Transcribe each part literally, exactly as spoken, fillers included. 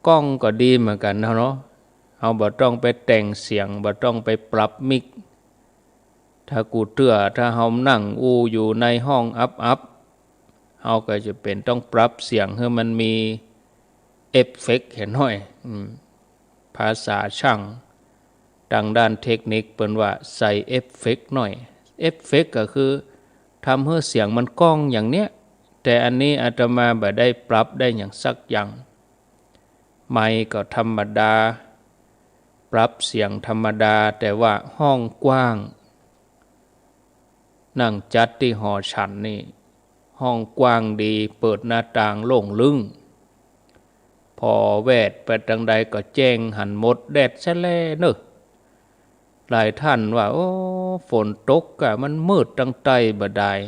ก้องก็ดีเหมือนกั๋นนะเนาะ เฮาบ่ต้องไปแต่งเสียง บ่ต้องไปปรับมิก ถ้ากูเตื้อ ถ้าเฮานั่งอู้อยู่ในห้องอับๆ เฮาก็จะเป๋นต้องปรับเสียงหื้อมันมีเอฟเฟกต์หน่อย อืม ภาษาช่าง ตางด้านเทคนิคเปิ้นว่าใส่เอฟเฟกต์หน่อย เอฟเฟกต์ก็คือทำหื้อเสียงมันก้องอย่างเนี้ย แต่อันนี้อาตมาบ่ได้ปรับได้หยังสักอย่าง ไมค์ก็ธรรมดา ปรับเสียงธรรมดา แต่ว่าห้องกว้าง นั่งจัดตี้หอฉันนี่ ห้องกว้างดี เปิดหน้าต่างโล่งลึ่ง ผ่อแวดไปตางใดก็แจ้งหันหมด แดดแสแลเนอะ หลายท่านว่า โอ้ ฝนตกกะ มันมืดตางใต้บ่ดาย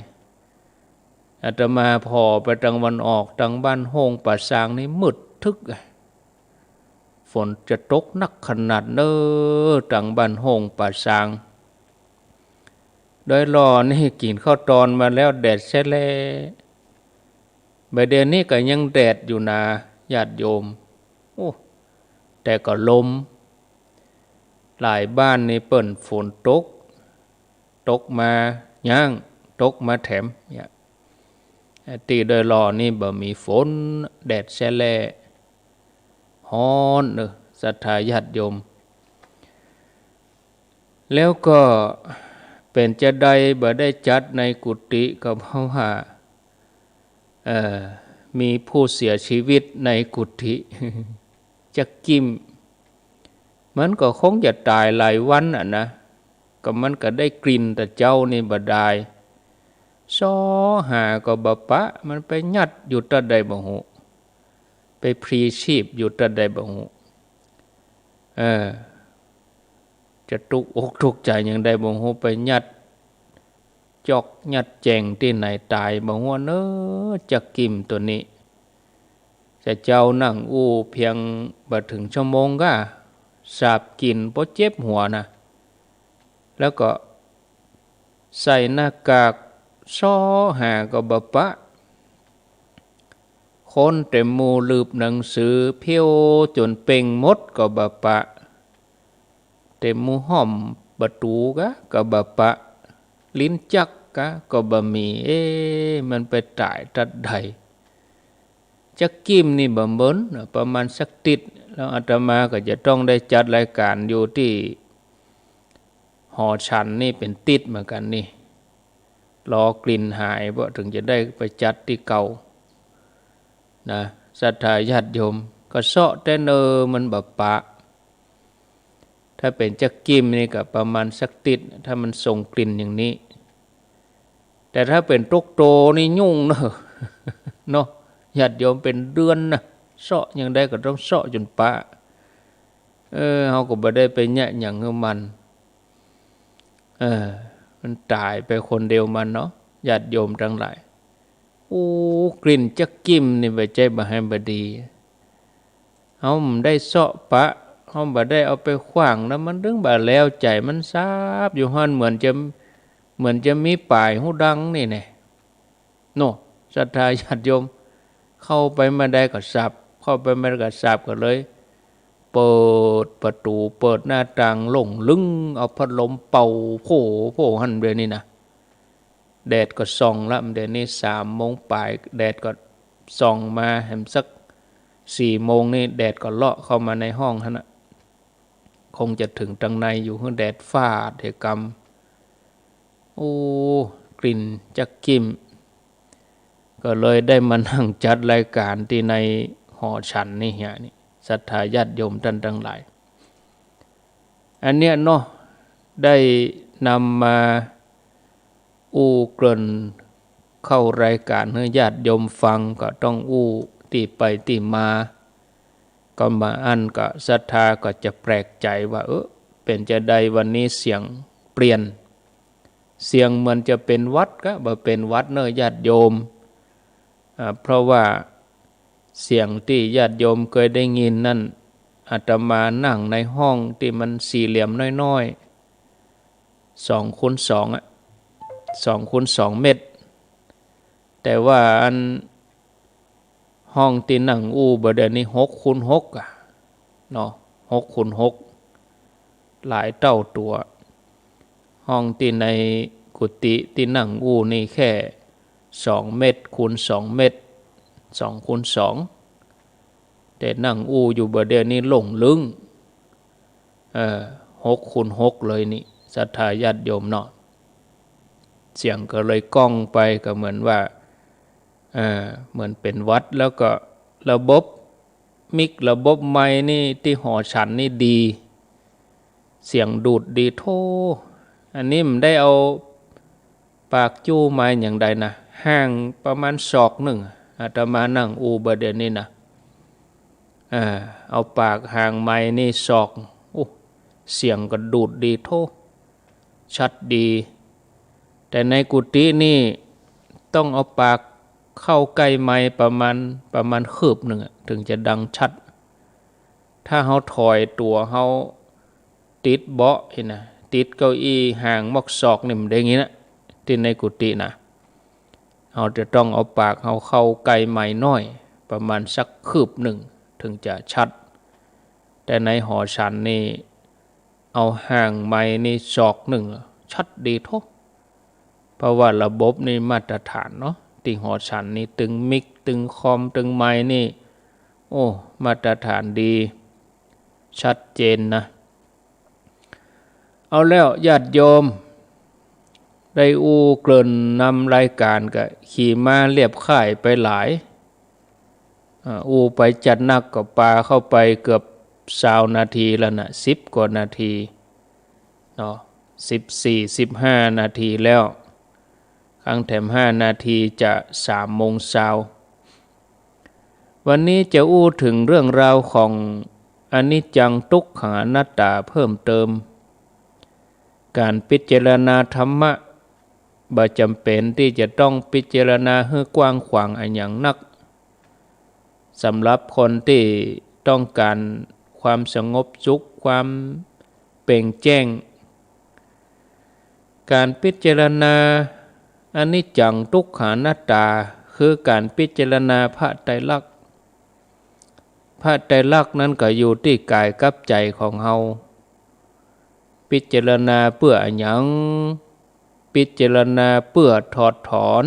อาตมาผ่อไปตางวันออก ตางบ้านโฮ่งป่าซางนี่มืดทึกอะ ฝนจะตกนักขนาดเน้อ ตางบ้านโฮ่งป่าซาง โดยหล่อนี่กิ๋นข้าวตอนมาแล้ว แดดแสแล บ่าเดี่ยวนี้ก็ยังแดดอยู่นา ญาติโยม โอ้ แต่ก็ลม หลายบ้านนี่เปิ้นฝนตก ตกมาย้าง ตกมาแถมเนี่ย ตี้โดยหล่อนี่บ่มีฝน แดดแสแล ฮ้อนเนอะ ศรัทธาญาติโยม แล้วก็เป๋นจาใดบ่ได้จัดในกุฏิ ก็เพราะว่า เอ่อ มีผู้เสียชีวิตในกุฏิ จักกิ่ม มันก็คงจะต๋ายหลายวันอะนะ ก็มันก็ได้กลิ่นแต่เจ๊านี่บ่ดาย เซาะหาก็บ่ปะ มันไปยัดอยู่ตะใดบ่ฮู้ ไปพลีชีพอยู่ตะใดบ่ฮู้ เออ จะตุ๊กอกตุ๊กใจ๋อย่างใดบ่ฮู้ ไปยัดจ๊อกยัดแจ๋งตี้ไหนต๋ายบ่ฮู้เน้อ จักกิ่มตั๋วนี้ แต่เจ๊านั่งอู้เพียงบ่เถิงชั่วโมงก้า สาบกลิ่นปอเจ็บหัวนะ แล้วก็ใส่หน้ากาก เซาะหาก็บ่ปะ คนเต็มหมู่ลืบหนังสือ เผี้ยวจ๋นเป่งหมดก็บ่ปะ เต็มหมู่ห้อมประตู๋ก้า ก็บ่ปะ ลิ้นจักรก้า ก็บ่มี เอ๊ะ มันไปต๋ายตะใด จักกิ่มนี่บ่เมิน ประมาณสักติ๊ด แล้วอาตมาก็จะต้องได้จัดรายการอยู่ตี้หอฉันนี่เป๋นติ๊ดเหมือนกั๋นนี่ รอกลิ่นหาย เพราะเถิงจะได้ไปจัดตี้เก่านะ ศรัทธาญาติโยม ก็เซาะแต่เนอ มันบ่ปะ ถ้าเป๋นจักกิ่มนี่ก็ประมาณสักติ๊ด ถ้ามันส่งกลิ่นอย่างนี้ แต่ถ้าเป๋นตุ๊กโตนี่ยุ่งเนอะ เนาะ ญาติโยม เป๋นเดือนนะ เซาะอย่างใดก็ต้องเซาะจ๋นปะ เออ เฮาก็บ่ได้ไปเยียะหยังหื้อมัน เออ มันต๋ายไปคนเดียวมันเนาะ ญาติโยมตังหลาย โอ้ กลิ่นจักกิ่มนี่บ่ใจ้บ่หื้อบ่ดี เฮาบ่ได้เซาะปะ เฮาบ่ได้เอาไปขว้างนะ มันเถิงบ่แล้วใจ๋ มันสาบอยู่หั้น เหมือนจะ เหมือนจะมีป๋ายฮูดังนี่แน่ โน่ ศรัทธาญาติโยม เข้าไปบ่ได้ก็สาบ เข้าไปบ่ได้ก็สาบ ก็เลย เปิดประตู๋ เปิดหน้าต่างโล่งลึ่ง เอาพัดลมเป่าโผ โผหั้นเดี๋ยวนี้นะ แดดก็ส่องละ เดี๋ยวนี้สามโมงป๋าย แดดก็ส่องมา แหมสักสี่โมงนี่ แดดก็เลาะเข้ามาในห้องหั้นนะ คงจะเถิงตังในอยู่ หื้อแดดฟาดเหกำ โอ้ กลิ่นจักกิ่ม ก็เลยได้มานั่งจัดรายการตี้ในหอฉันนี่เหียนี่ ศรัทธาญาติโยมต้านตังหลาย อันเนี้ยเนาะ ได้นำมาอู้เกริ่นเข้ารายการหื้อญาติโยมฟัง ก็ต้องอู้ตี้ไปตี้มา ก็บางอันก็ศรัทธาก็จะแปลกใจ๋ว่า เออ เป๋นจาใดวันนี้เสียงเปลี่ยน เสียงเหมือนจะเป๋นหวัด ก็บ่เป๋นหวัดเนอะญาติโยม อ่า เพราะว่าเสียงตี้ญาติโยมเกยได้ยินนั้น อาตมานั่งในห้องตี้มันสี่เหลี่ยมน้อยๆ สองคูณสองอะ สองคูณสองเมตร แต่ว่าอัน ห้องตี้นั่งอู้บ่าเดี่ยวนี้หกคูณหกอะเนาะ หกคูณหก หลายเต้าตั๋ว ห้องตี้ในกุฏิตี้นั่งอู้นี่แค่สองเมตรคูณสองเมตร สองคูณสอง แต่นั่งอู้อยู่บ่าเดี่ยวนี้โล่งลึ้ง เออ หกคูณหกเลยนี่ ศรัทธาญาติโยมเนาะ เสียงก็เลยก้องไป ก็เหมือนว่า เออ เหมือนเป๋นหวัด แล้วก็ระบบมิกระบบไมค์นี่ตี้หอฉันนี่ดี เสียงดูดดีโธ่ อันนี้มันได้เอาปากจู้ไมค์อย่างใดนะ ห่างประมาณศอกนึ่ง อาตมานั่งอู้บ่าเดี่ยวนี้นะ เออ เอาปากห่างไมค์นี่ศอก อู้ เสียงก็ดูดดีโธ่ ชัดดี แต่ในกุฏินี่ต้องเอาปากเข้าใก้ไมค์ประมาณ ประมาณคืบนึ่งอะ เถิงจะดังชัด ถ้าเฮาถอยตั๋วเฮาติดเบาะนี่นะ ติดเก้าอี้ห่างมอกศอกนี่มันได้ยินนะ ตี้ในกุฏินะ เฮาจะต้องเอาปากเฮาเข้าใก้ไมค์น้อย ประมาณสักคืบนึ่ง เถิงจะชัด แต่ในหอฉันนี่ เอาห่างไมค์นี่ศอกนึ่ง ชัดดีโธ่ เพราะว่าระบบนี่มาตรฐานเนาะ ตี้หอฉันนี่ตึงมิก ตึงคอม ตึงไมค์นี่ โอ้ มาตรฐานดี ชัดเจนนะ เอาแล้วญาติโยม ได้อู้เกริ่นนำรายก๋านก็ขี่ม้าเลียบค่ายไปหลาย อ่า อู้ไปจัดนักก็ปาเข้าไปเกือบซาวนาทีแล้วนะ สิบกว่านาทีเนาะ สิบสี่ สิบห้านาทีแล้ว ครั้นแถมห้านาทีจะสามโมงซาว วันนี้จะอู้เถิงเรื่องราวของอนิจจัง ทุกขัง อนัตตาเพิ่มเติม ก๋านพิจารณาธรรมะ บ่จ๋ำเป๋นตี้จะต้องพิจารณาหื้อกว้างขวางอะหยังนัก สำหรับคนตี้ต้องก๋านความสงบสุข ความเป่งแจ้ง ก๋านพิจารณาอนิจจัง ทุกขัง อนัตตา คือก๋านพิจารณาพระไตรลักษณ์ พระไตรลักษณ์นั้นก็อยู่ตี้ก๋ายกับใจ๋ของเฮา พิจารณาเปื้ออะหยัง พิจารณาเปื้อถอดถอน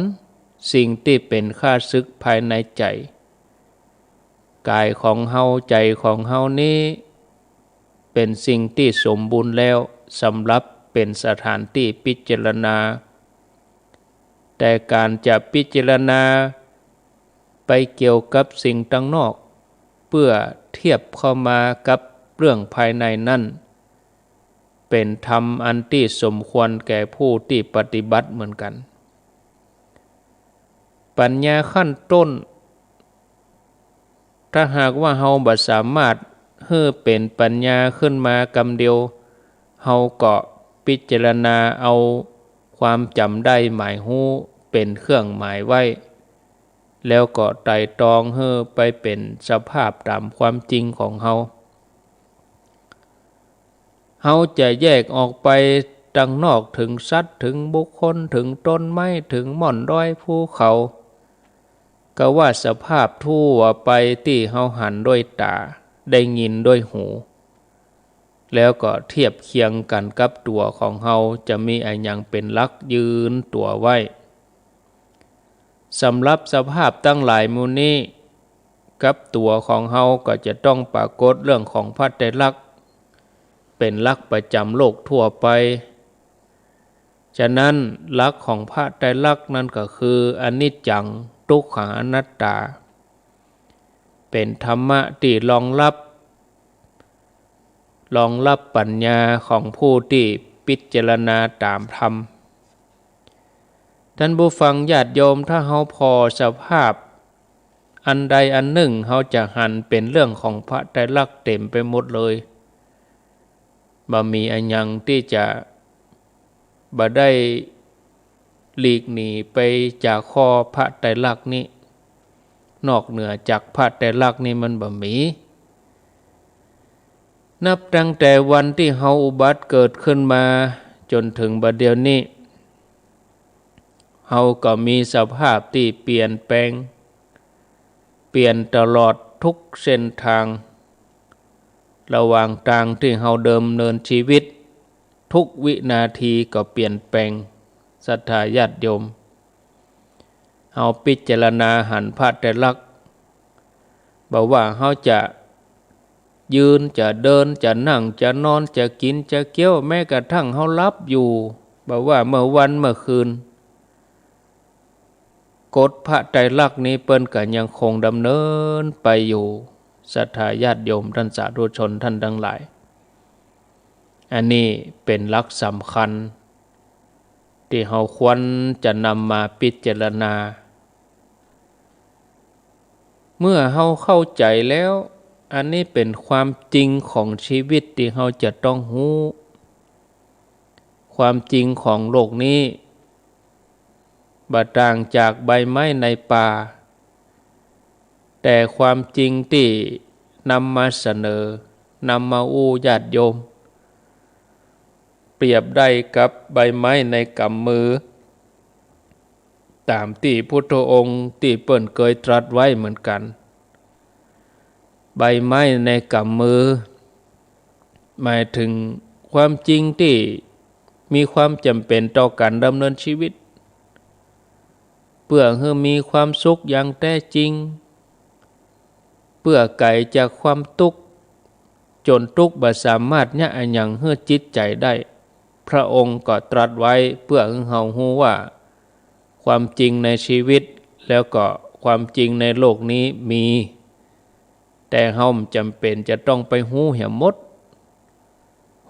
สิ่งตี้เป๋นข้าศึกภายในใจ๋ ก๋ายของเฮา ใจ๋ของเฮานี้ เป๋นสิ่งตี้สมบูรณ์แล้ว สำหรับเป๋นสถานตี้พิจารณา แต่ก๋านจะพิจารณาไปเกี่ยวกับสิ่งตังนอก เปื้อเทียบเข้ามากับเรื่องภายในนั้น เป๋นธรรมอันตี้สมควรแก่ผู้ตี้ปฏิบัติเหมือนกั๋น ปัญญาขั้นต้น ถ้าหากว่าเฮาบ่สามารถหื้อเป๋นปัญญาขึ้นมากำเดียว เฮาก็พิจารณาเอาความจ๋ำได้หมายฮู้เป๋นเครื่องหมายไว้ แล้วก็ไตร่ตรองหื้อไปเป๋นสภาพต๋ามความจริงของเฮา เฮาจะแยกออกไปตังนอก เถิงสัตว์ เถิงบุคคล เถิงต้นไม้ เถิงม่อนดอยภูเขา ก็ว่าสภาพทั่วไปตี้เฮาหันด้วยต๋า ได้ยินด้วยหู แล้วก็เทียบเคียงกั๋นกับตั๋วของเฮา จะมีอะหยังเป๋นหลักยืนตั๋วไว้ สำหรับสภาพตังหลายหมู่นี้ กับตั๋วของเฮาก็จะต้องปรากฏเรื่องของพระไตรลักษณ์ เป๋นหลักประจ๋ำโลกทั่วไป ฉะนั้นหลักของพระไตรลักษณ์นั้นก็คืออนิจจัง ทุกขัง อนัตตา เป๋นธรรมะตี้รองรับ รองรับปัญญาของผู้ตี้พิจารณาต๋ามธรรม ท่านผู้ฟังญาติโยม ถ้าเฮาผ่อสภาพอันใดอันนึ่ง เฮาจะหันเป๋นเรื่องของพระไตรลักษณ์เต๋มไปหมดเลย บ่มีอะหยังตี้จะ บ่ได้หลีกหนีไปจากข้อพระไตรลักษณ์นี้ นอกเหนือจากพระไตรลักษณ์นี้มันบ่มี นับตั้งแต่วันตี้เฮาอุบัติเกิดขึ้นมาจ๋นเถิงบ่าเดี่ยวนี้ เฮาก็มีสภาพตี้เปลี่ยนแปลง เปลี่ยนตลอดทุกเส้นตาง ระหว่างตางตี้เฮาดำเนินชีวิต ทุกวินาทีก็เปลี่ยนแปลง ศรัทธาญาติโยม เฮาพิจารณาหันพระไตรลักษณ์ บ่ว่าเฮาจะยืน จะเดิน จะนั่ง จะนอน จะกิ๋น จะเคี้ยว แม้กระทั่งเฮาหลับอยู่ บ่ว่าเมื่อวันเมื่อคืน กฎพระไตรลักษณ์นี้เปิ้นก็ยังคงดำเนินไปอยู่ ศรัทธาญาติโยมท่านสาธุชนท่านตังหลาย อันนี้เป๋นหลักสำคัญ ตี้เฮาควรจะนำมาพิจารณา เมื่อเฮาเข้าใจ๋แล้ว อันนี้เป๋นความจริงของชีวิตตี้เฮาจะต้องฮู้ ความจริงของโลกนี้ บ่ต่างจากใบไม้ในป่า แต่ความจริงตี้นำมาเสนอ นำมาอู้ญาติโยม เปรียบได้กับใบไม้ในกำมือ ต๋ามตี้พุทธองค์ตี้เปิ้นเกยตรัสไว้เหมือนกั๋น ใบไม้ในกำมือ หมายถึงความจริงตี้มีความจ๋ำเป๋นต่อก๋านดำเนินชีวิต เปื้อหื้อมีความสุขอย่างแต๊จริง เปื้อไก๋จากความตุ๊กข์ จ๋นตุ๊กข์บ่สามารถเยียะอะหยังหื้อจิตใจ๋ได้ พระองค์ก็ตรัสไว้เปื้อหื้อเฮาฮู้ว่า ความจริงในชีวิต แล้วก็ความจริงในโลกนี้มี แต่เฮาจ๋ำเป๋นจะต้องไปฮู้เหียหมด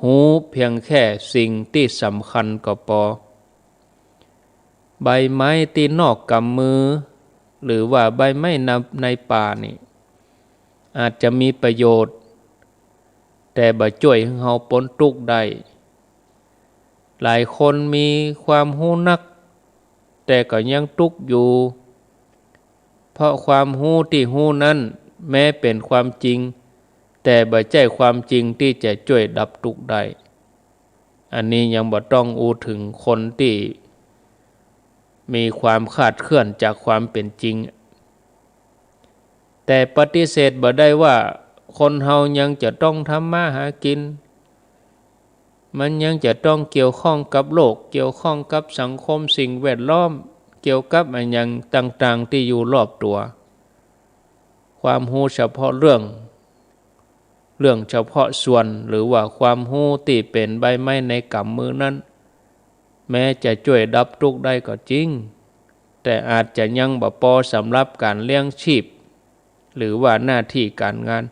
ฮู้เปียงแค่สิ่งตี้สำคัญก็ปอ ใบไม้ตี้นอกกำมือ หรือว่าใบไม้ใน ในป่านี่ อาจจะมีประโยชน์ แต่บ่จ้วยหื้อเฮาป๊นตุ๊กข์ได้ หลายคนมีความฮู้นัก แต่ก็ยังตุ๊กข์อยู่ เพราะความฮู้ตี้ฮู้นั้น แม้เป๋นความจริง แต่บ่ใจ้ความจริงตี้จะจ้วยดับตุ๊กข์ได้ อันนี้ยังบ่ต้องอู้เถิงคนตี้มีความคลาดเคลื่อนจากความเป๋นจริง แต่ปฏิเสธบ่ได้ว่า คนเฮายังจะต้องทำมาหากิ๋น มันยังจะต้องเกี่ยวข้องกับโลก เกี่ยวข้องกับสังคมสิ่งแวดล้อม เกี่ยวกับอะหยังต่างๆ ตี้อยู่รอบตั๋ว ความฮู้เฉพาะเรื่อง เรื่องเฉพาะส่วน หรือว่าความฮู้ตี้เป๋นใบไม้ในกำมือนั้น แม้จะจ้วยดับตุ๊กข์ได้ก็จริง แต่อาจจะยังบ่ปอสำหรับก๋านเลี้ยงชีพ หรือว่าหน้าตี้ก๋านงาน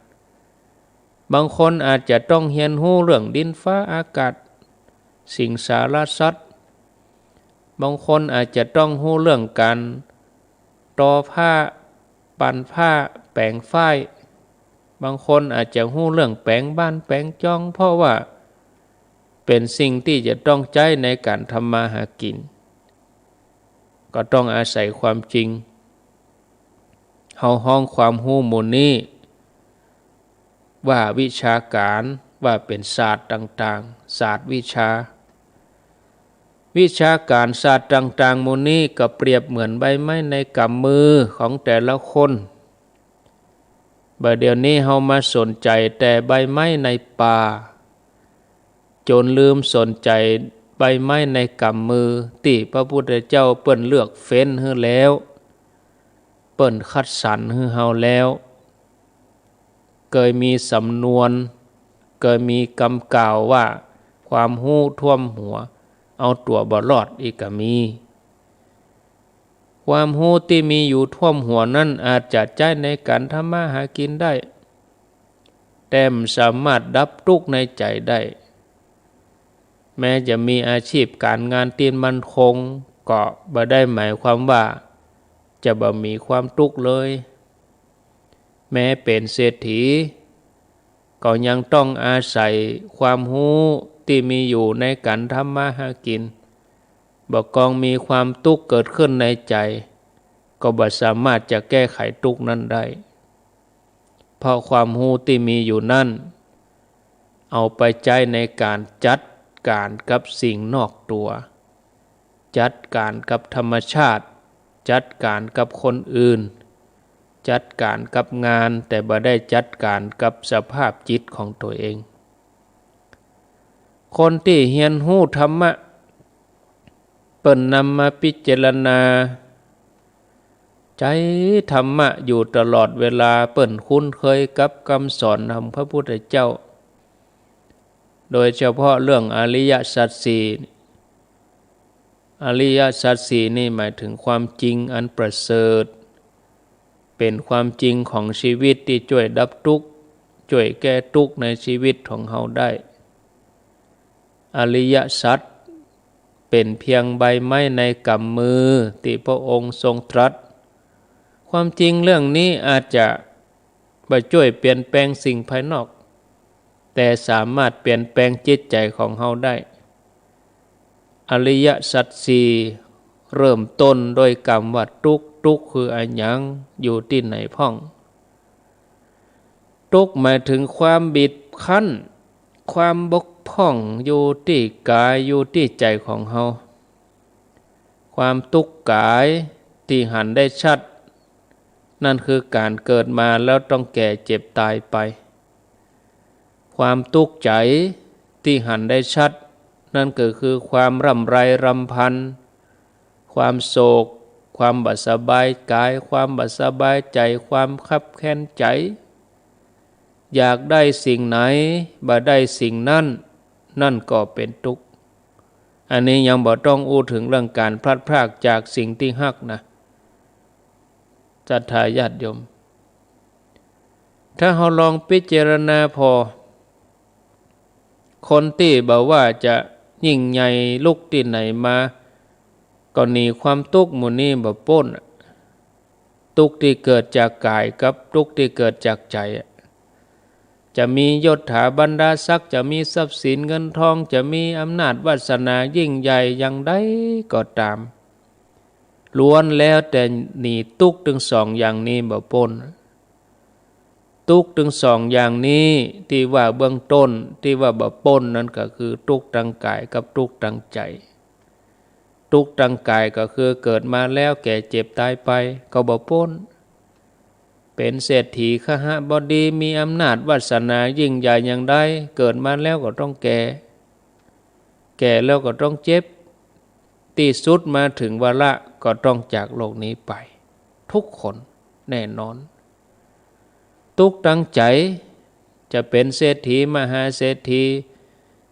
บางคนอาจจะต้องเฮียนฮู้เรื่องดินฟ้าอากาศ สิงสารสัตว์ บางคนอาจจะต้องฮู้เรื่องก๋านตอผ้า ปั่นผ้า แป๋งฝ้าย บางคนอาจจะฮู้เรื่องแป๋งบ้านแป๋งจอง เพราะว่าเป๋นสิ่งตี้จะต้องใจ๊ในก๋านทำมาหากิ๋น ก็ต้องอาศัยความจริง เฮาฮ้องความฮู้หมู่นี้ว่าวิชาก๋าน ว่าเป๋นศาสตร์ต่างๆ ศาสตร์วิชา วิชาก๋านศาสตร์ต่างๆ หมู่นี้ก็เปรียบเหมือนใบไม้ในกำมือของแต่ละคน บ่าเดี่ยวนี้เฮามาสนใจ๋แต่ใบไม้ในป่า จ๋นลืมสนใจ๋ใบไม้ในกำมือ ตี้พระพุทธเจ้าเปิ้นเลือกเฟ้นหื้อแล้ว เปิ้นคัดสรรหื้อเฮาแล้ว เกยมีสำนวน เกยมีกำกล่าวว่า ความฮู้ท่วมหัว เอาตั๋วบ่รอด อี้ก็มี ความฮู้ตี้มีอยู่ท่วมหัวนั้นอาจจะใจ๊ในก๋านทำมาหากิ๋นได้ แต่บ่สามารถดับตุ๊กข์ในใจ๋ได้ แม้จะมีอาชีพก๋านงานตี้มั่นคง ก็บ่ได้หมายความว่าจะบ่มีความตุ๊กข์เลย แม้เป๋นเศรษฐี ก็ยังต้องอาศัยความฮู้ตี้มีอยู่ในก๋านทำมาหากิ๋น บ่กองมีความตุ๊กข์เกิดขึ้นในใจ๋ ก็บ่สามารถจะแก้ไขตุ๊กข์นั้นได้ เพราะความฮู้ตี้มีอยู่นั้น เอาไปใจ๊ในก๋านจัดก๋านกับสิ่งนอกตั๋ว จัดก๋านกับธรรมชาติ จัดก๋านกับคนอื่น จัดก๋านกับงาน แต่บ่ได้จัดก๋านกับสภาพจิตของตั๋วเอง คนตี้เฮียนฮู้ธรรมะ เปิ้นนำมาพิจารณาใจ๊ธรรมะอยู่ตลอดเวลา เปิ้นคุ้นเคยกับกำสอนของพระพุทธเจ้า โดยเฉพาะเรื่องอริยสัจสี่ อริยสัจสี่นี่หมายถึงความจริงอันประเสริฐ เป๋นความจริงของชีวิตตี้จ้วยดับตุ๊กข์ จ้วยแก้ตุ๊กข์ในชีวิตของเฮาได้ อริยสัจเป๋นเพียงใบไม้ในก๋ำมือตี้พระองค์ทรงตรัส ความจริงเรื่องนี้อาจจะบ่จ้วยเปลี่ยนแปลงสิ่งภายนอก แต่สามารถเปลี่ยนแปลงจิตใจ๋ของเฮาได้ อริยสัจสี่เริ่มต้นโดยกำว่าตุ๊กข์ ตุ๊กข์คืออะหยัง อยู่ตี้ไหนพ่อง ตุ๊กข์หมายถึงความบีบคั้น ความบกพร่องอยู่ตี้ก๋าย อยู่ตี้ใจ๋ของเฮา ความตุ๊กข์ก๋ายตี้หันได้ชัด นั่นคือก๋านเกิดมาแล้วต้องแก่เจ็บตายไป ความตุ๊กข์ใจ๋ตี้หันได้ชัด นั่นก็คือความร่ำไรรำพัน ความโศก ความบ่สบายก๋าย ความบ่สบายใจ๋ ความคับแค้นใจ๋ อยากได้สิ่งไหน บ่ได้สิ่งนั้น นั่นก็เป๋นตุ๊กข์ อันนี้ยังบ่ต้องอู้เถิงเรื่องก๋านพลัดพรากจากสิ่งตี้ฮักนะ ศรัทธาญาติโยม ถ้าเฮาลองพิจารณาผ่อ คนตี้บ่ว่าจะยิ่งใหญ่ลุกตี้ไหนมา ก็หนีความตุ๊กข์หมู่นี้บ่ป๊น ตุ๊กข์ตี้เกิดจากก๋ายกับตุ๊กข์ตี้เกิดจากใจ๋อะ จะมียศถาบรรดาศักดิ์ จะมีทรัพย์สินเงินทอง จะมีอำนาจวาสนายิ่งใหญ่อย่างใดก็ต๋าม ล้วนแล้วแต่หนีตุ๊กข์ตึงสองอย่างนี้บ่ป๊น ตุ๊กข์ตึงสองอย่างนี้ตี้ว่าเบื้องต้น ตี้ว่าบ่ป๊นนั้นก็คือตุ๊กข์ตางก๋ายกับตุ๊กข์ตางใจ๋ ตุ๊กข์ตางก๋ายก็คือเกิดมาแล้วแก่เจ็บต๋ายไป ก็บ่ป๊น เป๋นเศรษฐีคหบดี มีอำนาจวาสนายิ่งใหญ่อย่างใด เกิดมาแล้วก็ต้องแก่ แก่แล้วก็ต้องเจ็บ ตี้สุดมาเถิงวาระก็ต้องจากโลกนี้ไป ทุกคนแน่นอน ตุ๊กข์ตางใจ๋ จะเป๋นเศรษฐีมหาเศรษฐี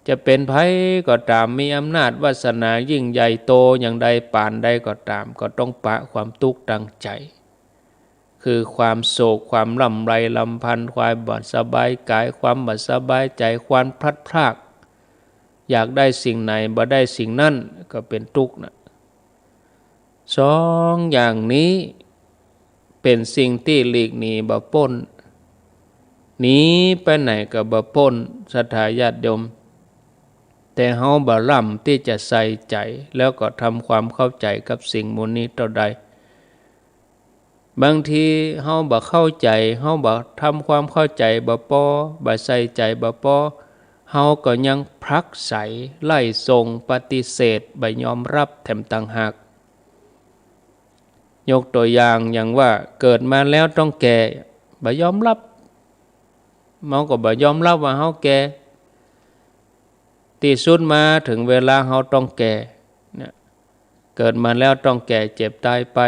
จะเป๋นใผก็ต๋าม มีอำนาจวาสนายิ่งใหญ่โตอย่างใดปานใดก็ต๋าม ก็ต้องปะความตุ๊กข์ตางใจ๋ คือความโศก ความร่ำไรรำพัน ความบ่สบายก๋าย ความบ่สบายใจ๋ ความพลัดพราก อยากได้สิ่งไหนบ่ได้สิ่งนั้น ก็เป๋นตุ๊กข์นะ สองอย่างนี้เป๋นสิ่งตี้หลีกหนีบ่ป๊น หนีไปไหนก็บ่ป๊น ศรัทธาญาติโยม แต่เฮาบ่หล้ำตี้จะใส่ใจ๋ แล้วก็ทำความเข้าใจ๋กับสิ่งหมู่นี้เต้าใด บางทีเฮาบ่เข้าใจ๋ เฮาบ่ทำความเข้าใจ๋บ่ปอ บ่ใส่ใจ๋บ่ปอ เฮาก็ยังผลักไส ไล่ส่ง ปฏิเสธ บ่ยอมรับแถมต่างหาก ยกตั๋วอย่างอย่างว่าเกิดมาแล้วต้องแก่ บ่ยอมรับ เฮาก็บ่ยอมรับว่าเฮาแก่ ตี้สุดมาเถิงเวลาเฮาต้องแก่เนี่ย เกิดมาแล้วต้องแก่เจ็บต๋ายไป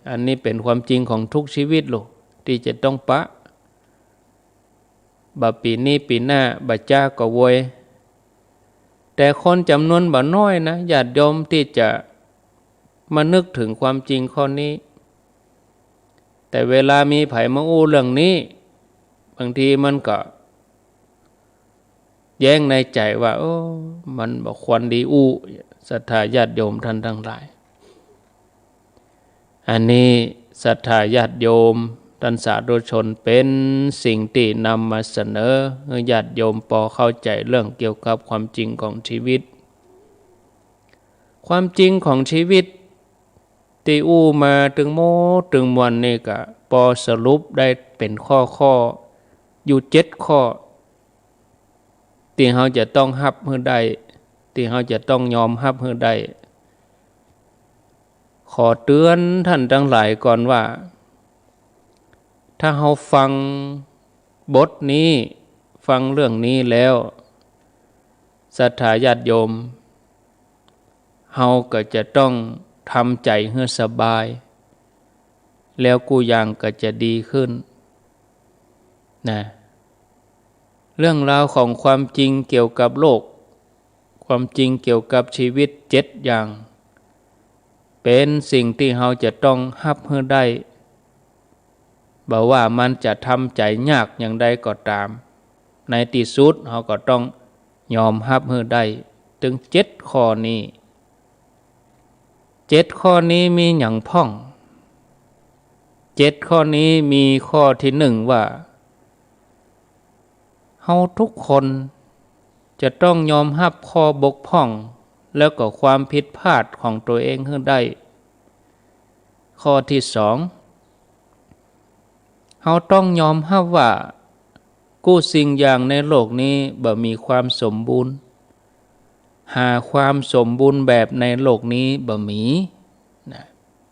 อันนี้เป๋นความจริงของทุกชีวิตลูก ตี้จะต้องปะ บ่ปี๋นี้ปี๋หน้า บ่จ๊าก็โวย แต่คนจ๋ำนวนบ่น้อยนะ ญาติโยมตี้จะมานึกเถิงความจริงข้อนี้ แต่เวลามีใผมาอู้เรื่องนี้ บางทีมันก็ แย้งในใจ๋ว่า โอ้ มันบ่ควรดีอู้ ศรัทธาญาติโยมท่านตังหลาย อันนี้ศรัทธาญาติโยมต้านสาธุชน เป๋นสิ่งตี้นำมาเสนอหื้อญาติโยมปอเข้าใจ๋เรื่องเกี่ยวกับความจริงของชีวิต ความจริงของชีวิตตี้อู้มาตึงหมดตึงมวลนี่ก็ปอสรุปได้เป๋นข้อๆ อยู่เจ็ดข้อ ตี้เฮาจะต้องฮับหื้อได้ ตี้เฮาจะต้องยอมฮับหื้อได้ ขอเตือนท่านตังหลายก่อนว่า ถ้าเฮาฟังบทนี้ ฟังเรื่องนี้แล้ว ศรัทธาญาติโยม เฮาก็จะต้องทำใจ๋หื้อสบาย แล้วกู้อย่างก็จะดีขึ้น นะ เรื่องราวของความจริงเกี่ยวกับโลก ความจริงเกี่ยวกับชีวิตเจ็ดอย่าง เป๋นสิ่งตี้เฮาจะต้องฮับหื้อได้ บ่ว่ามันจะทำใจ๋ยากอย่างใดก็ต๋าม ในตี้สุดเฮาก็ต้องยอมฮับหื้อได้ ตึงเจ็ดข้อนี้ เจ็ดข้อนี้มีหยังพ่อง เจ็ดข้อนี้มีข้อตี้หนึ่งว่า เฮาทุกคนจะต้องยอมฮับข้อบกพร่อง แล้วก็ความผิดพลาดของตั๋วเองหื้อได้ ข้อตี้สอง เฮาต้องยอมฮับว่ากู้สิ่งอย่างในโลกนี้บ่มีความสมบูรณ์ หาความสมบูรณ์แบบในโลกนี้บ่มี นะ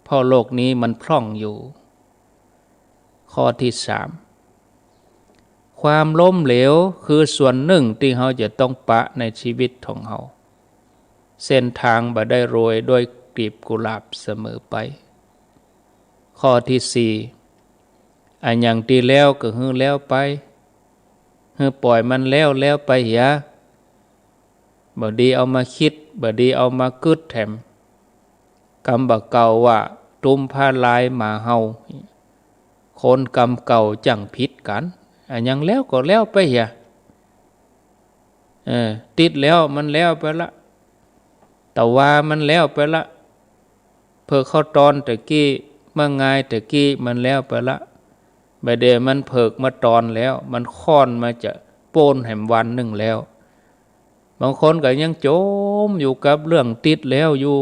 เพราะโลกนี้มันพร่องอยู่ ข้อตี้สาม ความล้มเหลวคือส่วนนึ่งตี้เฮาจะต้องปะในชีวิตของเฮา เส้นตางบ่ได้โรยด้วยกลีบกุหลาบเสมอไป ข้อตี้สี่ อะหยังตี้แล้วก็หื้อแล้วไป หื้อป่อยมันแล้วแล้วไปเหีย บ่ดีเอามาคิด บ่ดีเอามากึ๊ดแถม กำบ่าเก่าว่าตุ้มผ้าลายหมาเห่า คนกำเก่าจั้งผิดกั๋น อะหยังแล้วก็แล้วไปเหีย เออ ติดแล้วมันแล้วไปละ ตะวามันแล้วไปละ เผิกเข้าตอนตะกี้ เมื่องายตะกี้มันแล้วไปละ บ่าเดี่ยวมันเผิกมาตอนแล้ว มันค่อนมาจะโป๊นแหมวันนึ่งแล้ว บางคนก็ยังจ๋มอยู่กับเรื่องติดแล้วอยู่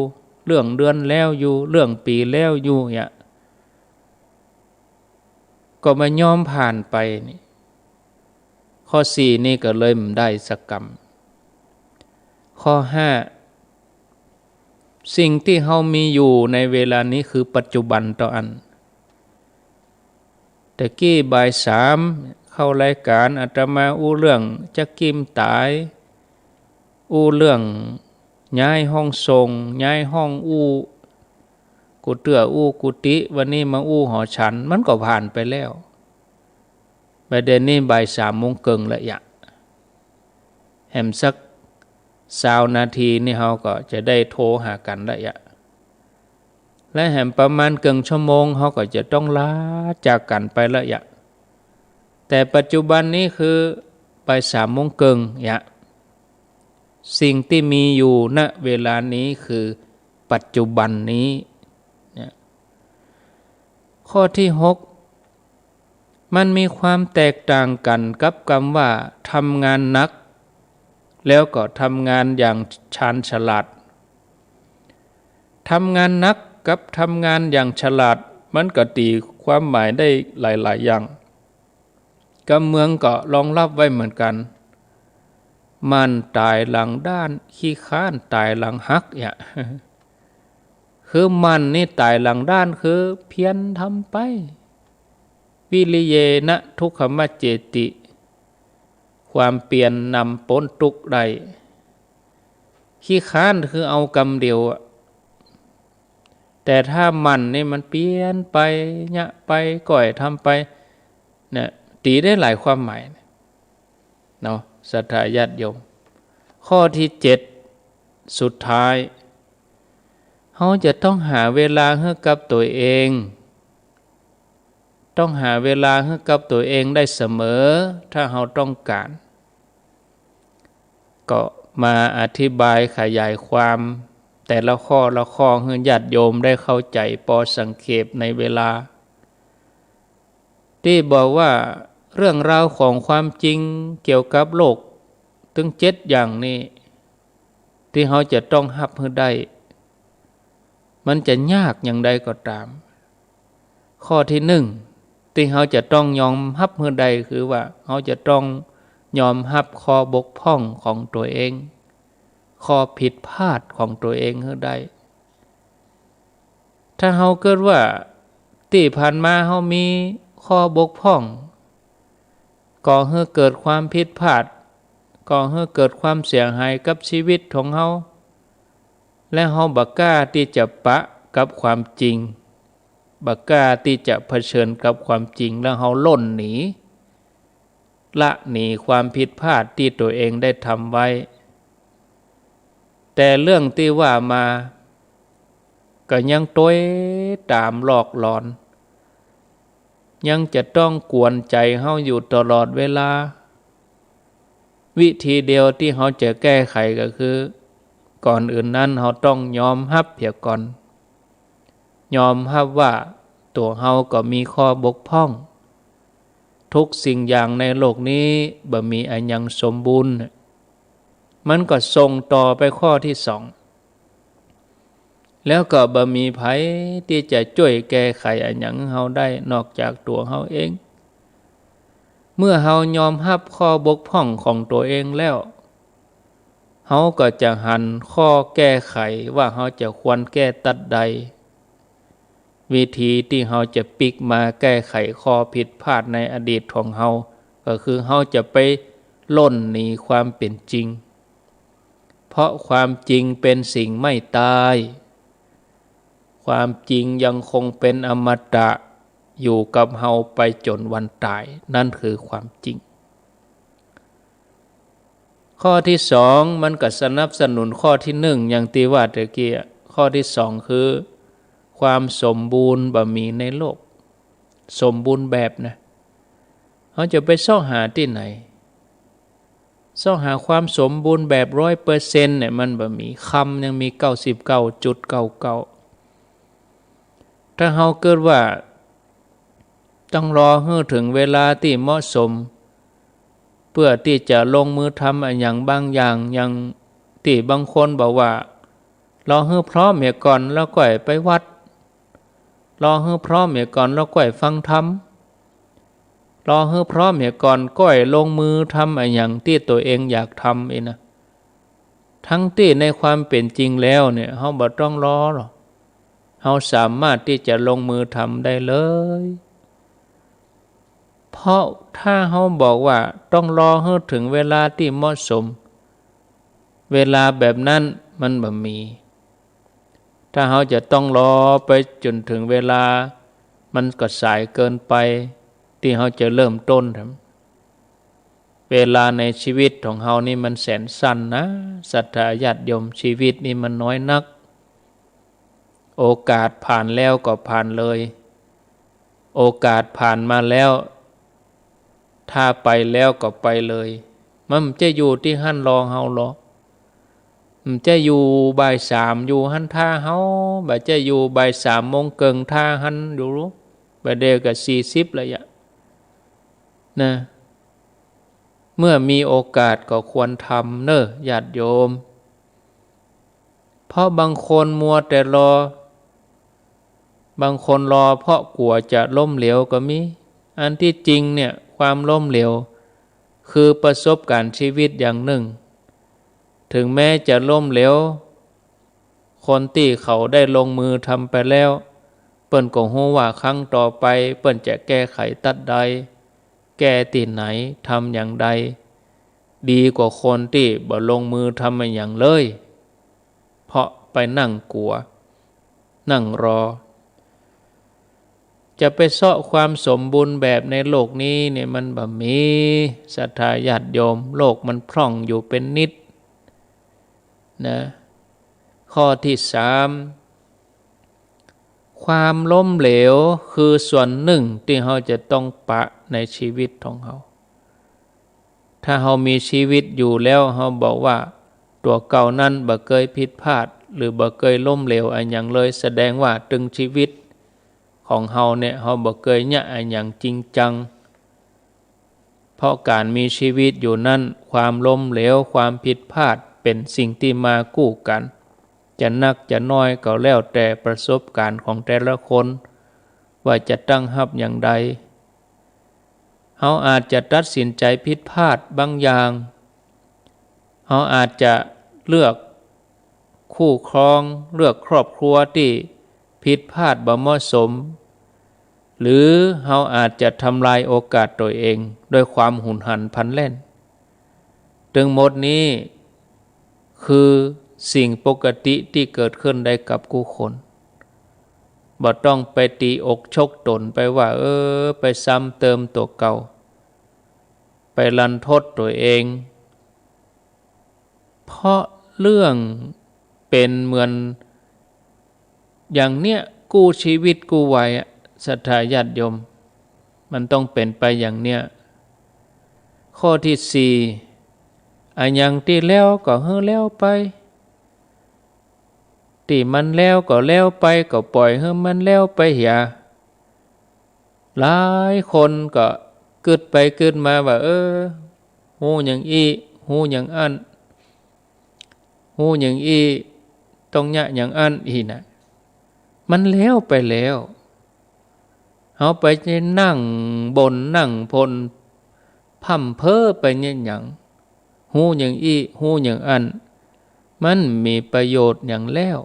เรื่องเดือนแล้วอยู่ เรื่องปี๋แล้วอยู่เนี่ย ก็บ่ยอมผ่านไปนี่ ข้อสี่นี่ก็เลยบ่ได้สักกำ ข้อห้า สิ่งตี้เฮามีอยู่ในเวลานี้คือปัจจุบันเต้าอั้น ตะกี้บ่ายสามเข้ารายก๋าน อาตมาอู้เรื่องจั๊กกิมต๋าย อู้เรื่องย้ายห้องส่ง ย้ายห้องอู้ กู้เตื้ออู้กุฏิ วันนี้มาอู้หอฉัน มันก็ผ่านไปแล้ว บ่าเดี่ยวนี้บ่ายสามโมงเกิ่งละเหีย แหมสักซาวนาทีนี่เฮาก็จะได้โทรหากั๋นละเหีย และแหมประมาณเกิ่งชั่วโมงเฮาก็จะต้องลาจากกั๋นไปละเหีย แต่ปัจจุบันนี้คือบ่ายสามโมงเกิ่งเหีย สิ่งตี้มีอยู่ ณ เวลานี้คือปัจจุบันนี้ เนี่ย ข้อตี้หก มันมีความแตกต่างกั๋นกับกำว่าทำงานหนัก แล้วก็ทำงานอย่างชาญฉลาด ทำงานหนักกับทำงานอย่างฉลาด มันก็ตี๋ความหมายได้หลายๆ อย่าง กำเมืองก็รองฮับไว้เหมือนกั๋น หมั้นต๋ายหลังด้าน ขี้คร้านต๋ายหลังหักเนี่ย คือหมั้นนี่ต๋ายหลังด้าน คือเพียรทำไป วิริเยนะทุกขมัจเจติ ความเปียรนำป๊นตุ๊กข์ได้ ขี้คร้านคือเอากำเดียวอะ แต่ถ้าหมั้นนี่มันเปียรไป เยียะไป ก้อยทำไป เนี่ย ตี๋ได้หลายความหมายเนาะ ศรัทธาญาติโยม ข้อตี้เจ็ด สุดท้าย เฮาจะต้องหาเวลาหื้อกับตั๋วเอง ต้องหาเวลาหื้อกับตั๋วเองได้เสมอ ถ้าเฮาต้องก๋าน ก็มาอธิบายขยายความแต่ละข้อละข้อหื้อญาติโยมได้เข้าใจ๋ปอสังเขปในเวลา ตี้บอกว่าเรื่องราวของความจริงเกี่ยวกับโลกตึงเจ็ดอย่างนี้ ตี้เฮาจะต้องฮับหื้อได้ มันจะยากอย่างใดก็ต๋าม ข้อตี้หนึ่ง ตี้เฮาจะต้องยอมฮับหื้อได้ คือว่าเฮาจะต้องยอมฮับข้อบกพร่องของตั๋วเอง ข้อผิดพลาดของตั๋วเองหื้อได้ ถ้าเฮาเกิดว่าตี้ผ่านมาเฮามี ข้อบกพร่อง ก่อหื้อเกิดความผิดพลาด ก่อหื้อเกิดความเสียหายกับชีวิตของเฮา และเฮาบ่กล้าตี้จะปะกับความจริง บ่กล้าตี้จะเผชิญกับความจริง แล้วเฮาล่นหนี ละหนีความผิดพลาดตี้ตั๋วเองได้ทำไว้ แต่เรื่องตี้ว่ามา ก็ยังตวยต๋ามหลอกหลอน ยังจะต้องกวนใจ๋เฮาอยู่ตลอดเวลา วิธีเดียวตี้เฮาจะแก้ไขก็คือ ก่อนอื่นนั้นเฮาต้องยอมฮับเหียก่อน ยอมฮับว่าตั๋วเฮาก็มีข้อบกพร่อง ทุกสิ่งอย่างในโลกนี้บ่มีอะหยังสมบูรณ์ มันก็ส่งต่อไปข้อตี้สอง แล้วก็บ่มีใผตี้จะจ้วยแก้ไขอะหยังหื้อเฮาได้นอกจากตั๋วเฮาเอง เมื่อเฮายอมฮับข้อบกพร่องของตั๋วเองแล้ว เฮาก็จะหันข้อแก้ไขว่าเฮาจะควรแก้ตั๊ดใด วิธีตี้เฮาจะปิ๊กมาแก้ไขข้อผิดพลาดในอดีตของเฮา ก็คือเฮาจะไปล่นหนีความเป๋นจริง เพราะความจริงเป๋นสิ่งไม่ต๋าย ความจริงยังคงเป๋นอมตะ อยู่กับเฮาไปจ๋นวันต๋าย นั่นคือความจริง ข้อตี้สองมันก็สนับสนุนข้อตี้หนึ่ง อย่างตี้ว่าตะกี้ ข้อตี้สองคือ ความสมบูรณ์บ่มีในโลก สมบูรณ์แบบนะ เฮาจะไปเซาะหาตี้ไหน เซาะหาความสมบูรณ์แบบร้อยเปอร์เซ็นต์เนี่ย มันบ่มี คำยังมีเก้าสิบเก้าจุดเก้าเก้า ถ้าเฮาเกิดว่า ต้องรอหื้อเถิงเวลาตี้เหมาะสม เปื้อตี้จะลงมือทำอะหยังบางอย่าง อย่างตี้บางคนบอกว่า รอหื้อพร้อมเหียก่อนแล้วก้อยไปวัด รอหื้อพร้อมเหียก่อนแล้วก้อยฟังธรรม รอหื้อพร้อมเหียก่อนก้อยลงมือทำอะหยังตี้ตั๋วเองอยากทำอี้นะ ทั้งตี้ในความเป๋นจริงแล้วเนี่ย เฮาบ่ต้องรอหรอก เฮาสามารถตี้จะลงมือทำได้เลย เพราะถ้าเฮาบอกว่าต้องรอหื้อเถิงเวลาตี้เหมาะสม เวลาแบบนั้นมันบ่มี ถ้าเฮาจะต้องรอไปจ๋นเถิงเวลา มันก็สายเกินไปตี้เฮาจะเริ่มต้น เวลาในชีวิตของเฮานี่มันแสนสั้นนะ ศรัทธาญาติโยม ชีวิตนี่มันน้อยนัก โอกาสผ่านแล้วก็ผ่านเลย โอกาสผ่านมาแล้ว ถ้าไปแล้วก็ไปเลย มันบ่จะอยู่ตี้หั้นรอเฮาหรอก มันบ่จะอยู่บ่ายสามอยู่หั้นท่าเฮา บ่จะอยู่บ่ายสามโมงเกิ่งท่าหั้นอยู่ บ่าเดี่ยวก็สี่สิบแล้วยะ นะ เมื่อมีโอกาสก็ควรทำเน่อญาติโยม เพราะบางคนมัวแต่รอ บางคนรอเพราะกลัวจะล้มเหลวก็มี อันตี้จริงเนี่ย ความล้มเหลวคือประสบการณ์ชีวิตอย่างนึ่ง เถิงแม้จะล้มเหลว คนตี้เขาได้ลงมือทำไปแล้ว เปิ้นก็ฮู้ว่าครั้งต่อไปเปิ้นจะแก้ไขตั๊ดใด แก้ตี้ไหน ทำอย่างใด ดีกว่าคนตี้บ่ลงมือทำอะหยังเลย เพราะไปนั่งกลัว นั่งรอ จะไปเซาะความสมบูรณ์แบบในโลกนี้เนี่ย มันบ่มี ศรัทธาญาติโยม โลกมันพร่องอยู่เป๋นนิดนะ ข้อตี้สาม ความล้มเหลวคือส่วนนึ่งตี้เฮาจะต้องปะในชีวิตของเฮา ถ้าเฮามีชีวิตอยู่แล้ว เฮาบอกว่าตั๋วเก่านั้นบ่เกยผิดพลาด หรือบ่เกยล้มเหลวอะหยังเลย แสดงว่าตึงชีวิตของเฮาเนี่ย เฮาบ่เกยเยียะอะหยังจริงจัง เพราะก๋านมีชีวิตอยู่นั้น ความล้มเหลว ความผิดพลาด เป๋นสิ่งตี้มากู้กั๋น จะนักจะน้อยก็แล้วแต่ประสบการณ์ของแต่ละคน ว่าจะตั้งฮับอย่างใด เฮาอาจจะตัดสินใจ๋ผิดพลาดบางอย่าง เฮาอาจจะเลือกคู่ครอง เลือกครอบครัวตี้ผิดพลาดบ่เหมาะสม หรือเฮาอาจจะทำลายโอกาสตั๋วเองด้วยความหุนหันพลันแล่น ตึงหมดนี้คือสิ่งปกติตี้เกิดขึ้นได้กับกู้คน บ่ต้องไปตี๋อกชกต๋นไปว่า เออ ไปซ้ำเติมตั๋วเก่า ไปรันทดตั๋วเอง เพราะเรื่องเป๋นเหมือนอย่างเนี้ย กู้ชีวิตกู้วัยอะ ศรัทธาญาติโยม มันต้องเป๋นไปอย่างเนี้ย ข้อตี้สี่ อะหยังตี้แล้วก็หื้อแล้วไป ตี้มันแล้วก็แล้วไป ก็ป่อยหื้อมันแล้วไปเหีย หลายคนก็กึ๊ดไปกึ๊ดมาว่า เออ ฮู้อย่างอี้ ฮู้อย่างอั้น ฮู้อย่างอี้ ต้องเยียะอย่างอั้นอี้นะ มันแล้วไปแล้ว เฮาไปนั่งบ่นนั่งพ่นพร่ำเพ้อไปเยียะหยัง ฮู้อย่างอี้ ฮู้อย่างอั้น มันมีประโยชน์หยังแล้ว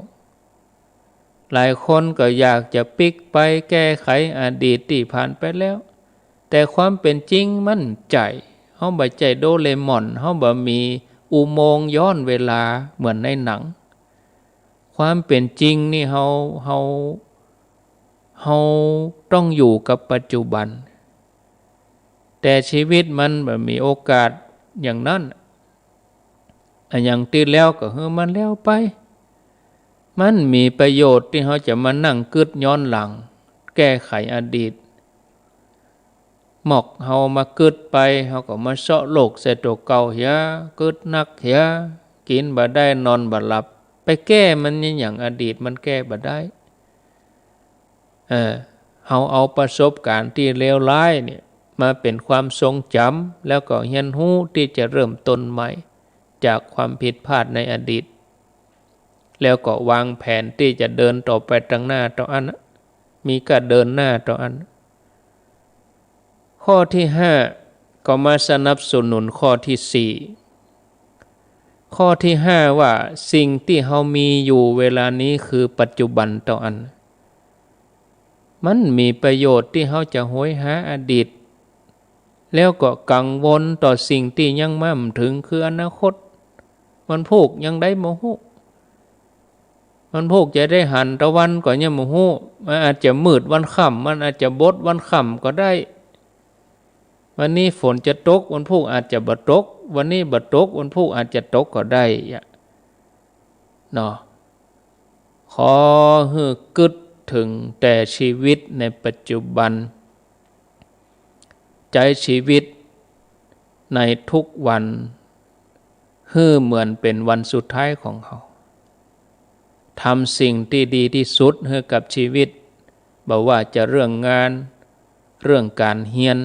หลายคนก็อยากจะปิ๊กไปแก้ไขอดีตตี้ผ่านไปแล้ว แต่ความเป๋นจริงมันใจ้ เฮาบ่ใจ้โดเรมอน เฮาบ่มีอุโมงค์ย้อนเวลาเหมือนในหนัง ความเป๋นจริงนี่เฮา เฮา เฮาต้องอยู่กับปัจจุบัน แต่ชีวิตมันบ่มีโอกาสอย่างนั้น อะหยังตี้แล้วก็หื้อมันแล้วไป มันมีประโยชน์ตี้เฮาจะมานั่งกึ๊ดย้อนหลัง แก้ไขอดีต หมอกเฮามากึ๊ดไป เฮาก็มาเซาะโลกใส่ตั๋วเก่าเหีย กึ๊ดนักเหีย กิ๋นบ่ได้นอนบ่หลับ ไปแก้มันเยียะหยัง อดีตมันแก้บ่ได้ เออ เฮาเอาประสบการณ์ตี้เลวร้ายเนี่ยมาเป๋นความทรงจ๋ำ แล้วก็เฮียนฮู้ตี้จะเริ่มต้นใหม่จากความผิดพลาดในอดีต แล้วก็วางแผนตี้จะเดินต่อไปตังหน้าเต้าอั้นนะ มีก้าวเดินหน้าเต้าอั้นนะ ข้อตี้ห้า ก็มาสนับสนุนข้อตี้สี่ ข้อตี้ห้า ว่าสิ่งตี้เฮามีอยู่เวลานี้คือปัจจุบันเต้าอั้น มันมีประโยชน์ตี้เฮาจะโหยหาอดีต แล้วก็กังวลต่อสิ่งตี้ยังมาบ่เถิงคืออนาคต วันพูกยังได้บ่ฮู้ วันพูกจะได้หันตะวันก็ยังบ่ฮู้ มันอาจจะมืดวันค่ำ มันอาจจะบดวันค่ำก็ได้ วันนี้ฝนจะตก วันพูกอาจจะบ่ตก วันนี้บ่ตก วันพูกอาจจะตกก็ได้อะ เนาะ ขอหื้อกึ๊ดเถิงแต่ชีวิตในปัจจุบัน ใจ๊ชีวิตในทุกวัน หื้อเหมือนเป๋นวันสุดท้ายของเฮา ทำสิ่งตี้ดีตี้สุดหื้อกับชีวิต บ่ว่าจะเรื่องงาน เรื่องก๋านเฮียน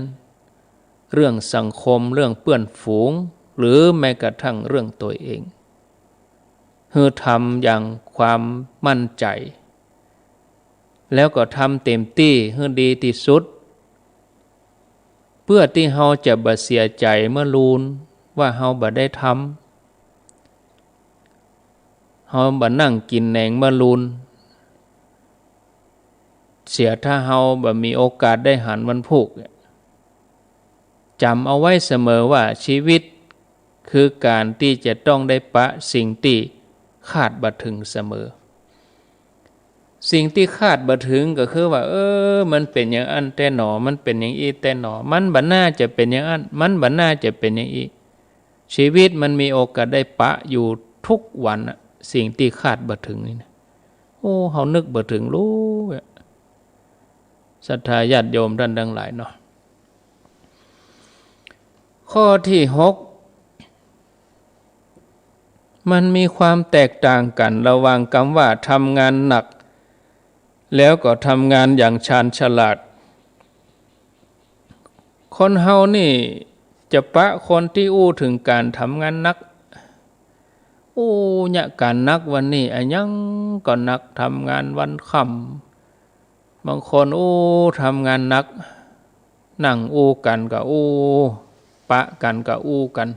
เรื่องสังคม เรื่องเปื้อนฝูง หรือแม้กระทั่งเรื่องตั๋วเอง หื้อทำอย่างความมั่นใจ๋ แล้วก็ทำเต๋มตี้หื้อดีตี้สุด เปื้อตี้เฮาจะบ่เสียใจ๋เมื่อลูนว่าเฮาบ่ได้ทำ เฮาบ่นั่งกิ๋นแหนงเมื่อลูน เสียถ้าเฮาบ่มีโอกาสได้หันวันพูก จ๋ำเอาไว้เสมอว่าชีวิตคือก๋านตี้จะต้องได้ปะสิ่งตี้คาดบ่เถิงเสมอ สิ่งตี้คาดบ่เถิงก็คือว่า เออ มันเป๋นอย่างอั้นแต๊หนอ มันเป๋นอย่างอี้แต๊หนอ มันบ่น่าจะเป๋นอย่างอั้น มันบ่น่าจะเป๋นอย่างอี้ ชีวิตมันมีโอกาสได้ปะอยู่ทุกวันอะ สิ่งตี้คาดบ่เถิงนี่นะ โอ้ เฮานึกบ่เถิงลูกอะ ศรัทธาญาติโยมต้านตังหลายเนาะ ข้อตี้หก มันมีความแตกต่างกั๋นระหว่างกำว่าทำงานหนัก แล้วก็ทำงานอย่างชาญฉลาด คนเฮานี่จะปะคนตี้อู้เถิงก๋านทำงานหนัก อู้เยียะก๋านหนักวันนี้ อะหยังก็หนัก ทำงานวันค่ำ บางคนอู้ทำงานหนัก นั่งอู้กั๋นก็อู้ ปะกั๋นก็อู้กั๋น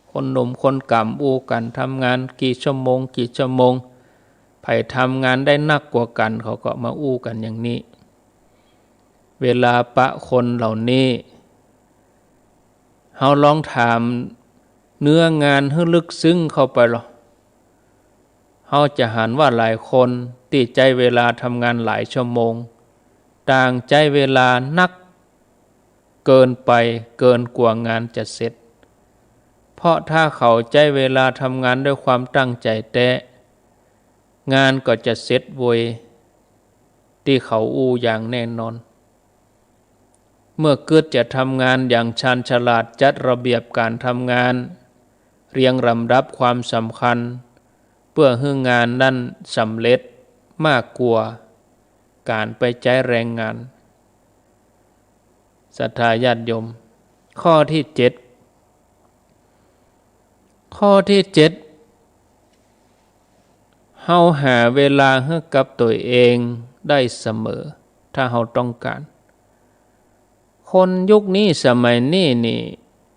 คนหนุ่มคนแก่อู้กั๋น ทำงานกี่ชั่วโมงกี่ชั่วโมง ใผทำงานได้หนักกว่ากั๋น เขาก็มาอู้กั๋นอย่างนี้ เวลาปะคนเหล่านี้ เฮาลองถามเนื้องานหื้อลึกซึ้งเข้าไปลอ เฮาจะหันว่าหลายคนตี้ใจ๊เวลาทำงานหลายชั่วโมง ต่างใจ๊เวลานักเกินไป เกินกว่างานจะเสร็จ เพราะถ้าเขาใจ๊เวลาทำงานด้วยความตั้งใจ๋แต๊ งานก็จะเสร็จโวยตี้เขาอู้อย่างแน่นอน เมื่อกึ๊ดจะทำงานอย่างชาญฉลาด จัดระเบียบก๋านทำงาน เรียงลำดับความสำคัญ เปื้อหื้องานนั้นสำเร็จมากกว่าก๋านไปใจ๊แรงงาน ศรัทธาญาติโยม ข้อตี้เจ็ด ข้อตี้เจ็ด เฮาหาเวลาหื้อกับตั๋วเองได้เสมอ ถ้าเฮาต้องก๋าน คนยุคนี้สมัยนี้นี่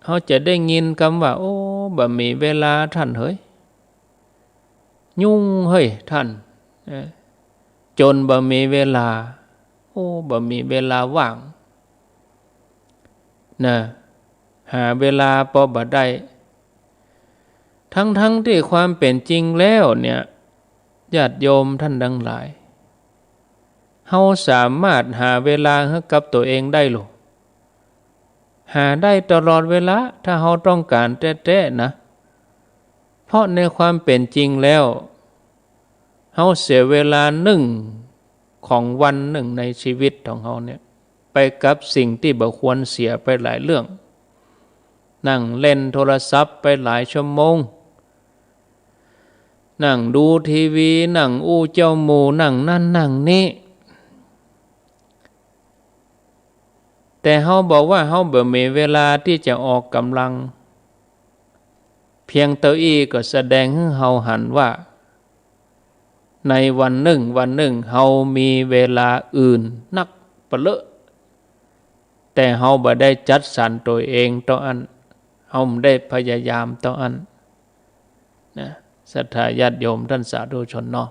เฮาจะได้ยินกำว่า โอ้ บ่มีเวลาต้านเหย ยุ่งเหยต้าน เออ จ๋นบ่มีเวลา โอ้ บ่มีเวลาว่าง นะ หาเวลาปอบ่ได้ ทั้งๆ ตี้ความเป๋นจริงแล้วเนี่ย ญาติโยมต้านตังหลาย เฮาสามารถหาเวลาหื้อกับตั๋วเองได้หลู หาได้ตลอดเวลา ถ้าเฮาต้องก๋านแต๊ๆ นะ เพราะในความเป๋นจริงแล้ว เฮาเสียเวลานึ่งของวันนึ่งในชีวิตของเฮาเนี่ย ไปกับสิ่งตี้บ่ควรเสียไปหลายเรื่อง นั่งเล่นโทรศัพท์ไปหลายชั่วโมง นั่งดูทีวี นั่งอู้เจ้าหมู่ นั่งนั่นนั่งนี้ แต่เฮาบอกว่าเฮาบ่มีเวลาตี้จะออกก๋ำลัง เพียงเต้าอี้ก็แสดงหื้อเฮาหันว่า ในวันนึ่งวันนึ่ง เฮามีเวลาอื่นนักปะเลอะ แต่เฮาบ่ได้จัดสรรตั๋วเองเต้าอั้น เฮาบ่ได้พยายามเต้าอั้น นะ ศรัทธาญาติโยมต้านสาธุชนเนาะ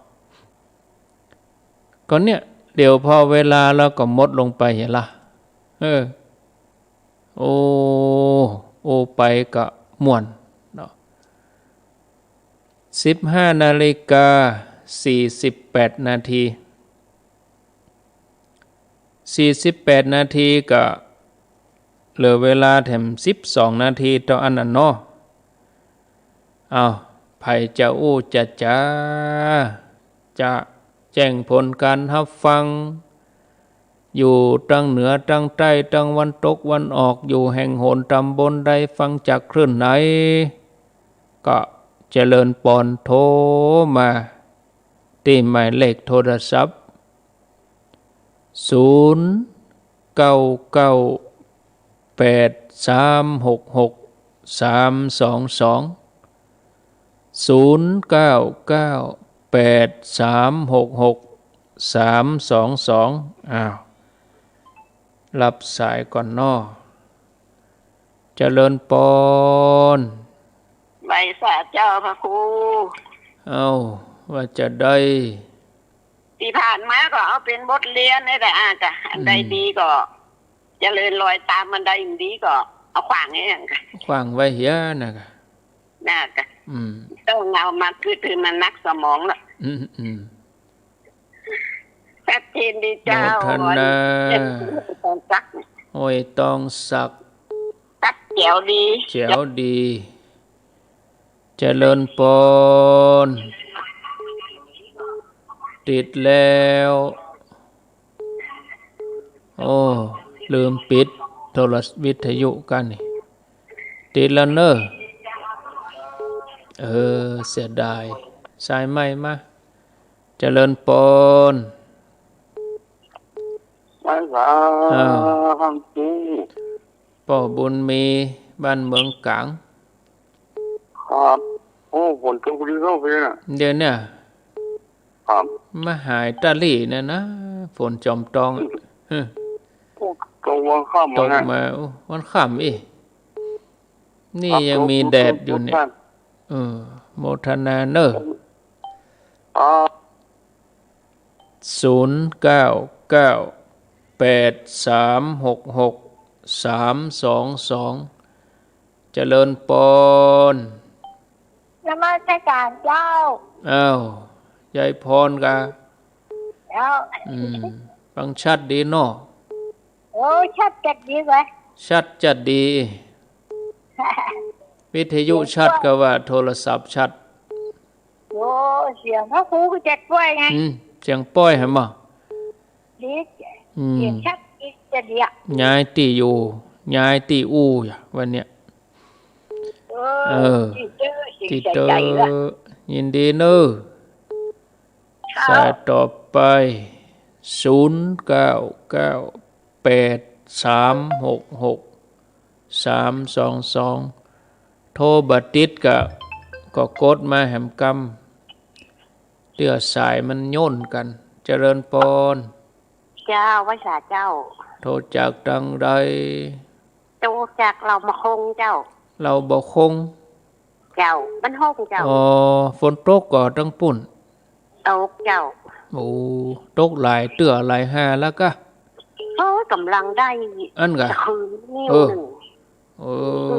ก็เนี่ย เดี๋ยวพอเวลาแล้วก็หมดลงไปเหียละ เออ โอ้ โอ้ ไปก็ม่วนเนาะ สิบห้านาฬิกาสี่สิบแปดนาที สี่สิบแปดนาทีก็เหลือเวลาแถมสิบสองนาทีเต้าอั้นน่ะเนาะ อ้าว ใผจะอู้จะจ๋า จะแจ้งผลก๋านฮับฟัง อยู่ตังเหนือตังใต้ ตังวันตกวันออก อยู่แห่งหนตำบลใด ฟังจากคลื่นไหน ก็เจริญปอนโทรมาตี้หมายเลขโทรศัพท์ ศูนย์เก้าเก้าแปดสามหกหกสามสองสอง ศูนย์เก้าเก้าแปดสามหกหกสามสองสอง อ้าว รับสายก่อนเนาะ เจริญปอน ไหว้สาเจ้าพระครู เอ้า ว่าจะได้ ตี้ผ่านมาก็เอาเป๋นบทเรียนนี่แหละ อาจจะ อันใด อืม ดีก็เจริญรอยตาม อันใดบ่ดีก็เอาขว้างไว้อย่างนั้น ขว้างไว้เหียน่ะกะ น่ะกะ อืม ต้องเอามาคือ คือมันหนักสมองละ อืม อืม ชัดเจนดีเจ้า โมทนา ตองสัก โอ้ย ตองสัก ชัดแจ๋วดี แจ๋วดี เจริญปอน ติดแล้ว โอ้ ลืมปิดโทรวิทยุกั๋นนี่ ติดแล้วเนอะ เออ เสียดาย สายใหม่มา เจริญปอน ไหว้สา อ้าว พระครู ป้อบุญมี บ้านเมืองก๋าง ครับ โอ้ ฝนตกดีเนาะพี่น่ะ เดี๋ยวเนี่ย ครับ มาหายตาหลี่เนี่ยนะ ฝนจอมตองอะ โอ้ ตกวันค่ำ ตก นะ มา โอ้ วันค่ำอี้ นี่ ครับ ยังมีแดดอยู่เนี่ย ครับ เออ โมทนาเนอะ ครับ ศูนย์เก้าเก้า แปดสามหกหกสามสองสอง เจริญปอน นมัสการเจ้า อ้าว ยายปอนกา เจ้า อืม ฟังชัดดีเนาะ โอ้ ชัดจัดดีเว้ย ชัดจัดดี วิทยุชัดกาว่าโทรศัพท์ชัด โอ้ เสียงพระครูก็จัดป้อยไง อืม เสียงป้อยหันบ่ ดี อืม เสียงชัดดีจัดดีอะ ย้ายตี้อยู่ ย้ายตี้อู้อย่า วันเนี้ย เออ เออ ตี้เต๊อะ ตี้เต๊อะ ยินดีเนอะ เจ้า สายต่อไป ศูนย์เก้าเก้าแปดสามหกหกสามสองสอง โทรบ่ติดก็ ก็กดมาแหมกำ เตื้อสายมันโยนกั๋น เจริญปอน เจ้า ไหว้สาเจ้า โทรจากตังใด โทรจากเหล่าบ่อคงเจ้า เหล่าบ่อคง เจ้า บ้านห้องเจ้า อ๋อ ฝนตกก่อตังปุ้น ตกเจ้า โอ้ ตกหลายเตื้อหลายห่าแล้วกา โอ้ ก๋ำลังได้ อั้นกา ตะคืนนิ้ว เออ นึ่ง เออ อื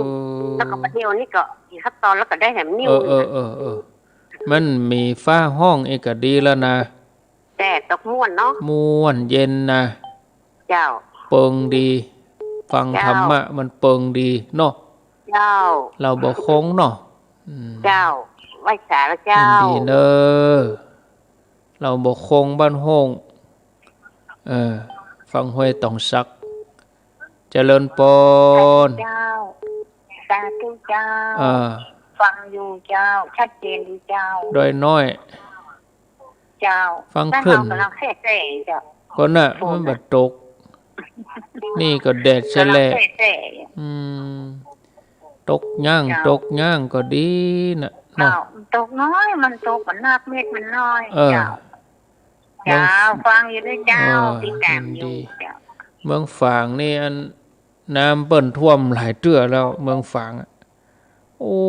ม แล้วก็บ่าเดี่ยวนี้ก็ อีกขั้นตอนแล้วก็ได้แหมนิ้ว เออ นึ่ง เออ เออ เออ มันมีฟ้าฮ้องอีกก็ดีแล้วนะ แต่ตกม่วนเนาะ ม่วนเย็นนะ เจ้า เปิงดี ฟัง เจ้า ธรรมะมันเปิงดีเนาะ เจ้า เหล่าบ่อคงเนาะ อืม เจ้า ไหว้สาเจ้า ยินดีเนอะ เหล่าบ่อคงบ้านห้อง เออ ฝั่งห้วยตองสัก เจริญปอน เจ้า สาธุเจ้า อ่า ฟังอยู่เจ้า ชัดเจนดีเจ้า ดอยน้อย เจ้า ฟังคลื่น บ้านเฮากำลังแซ่ๆเจ้า ก็น่ะ ฝนน่ะ มันบ่ตก นี่ก็แดดแสะแหละ กำลังแซ่ๆ อืม ตกย่าง เจ้า ตกย่างก็ดีน่ะเนาะ เจ้า ตกน้อย มันตกบ่นัก เม็ดมันน้อย เออ เจ้า เมือง เจ้า ฟังอยู่ด้วยเจ้า เออ ติดตามอยู่ ยินดี เจ้า เมืองฝางนี่อัน น้ำเปิ้นท่วมหลายเตื้อแล้ว เมืองฝางอะ โอ้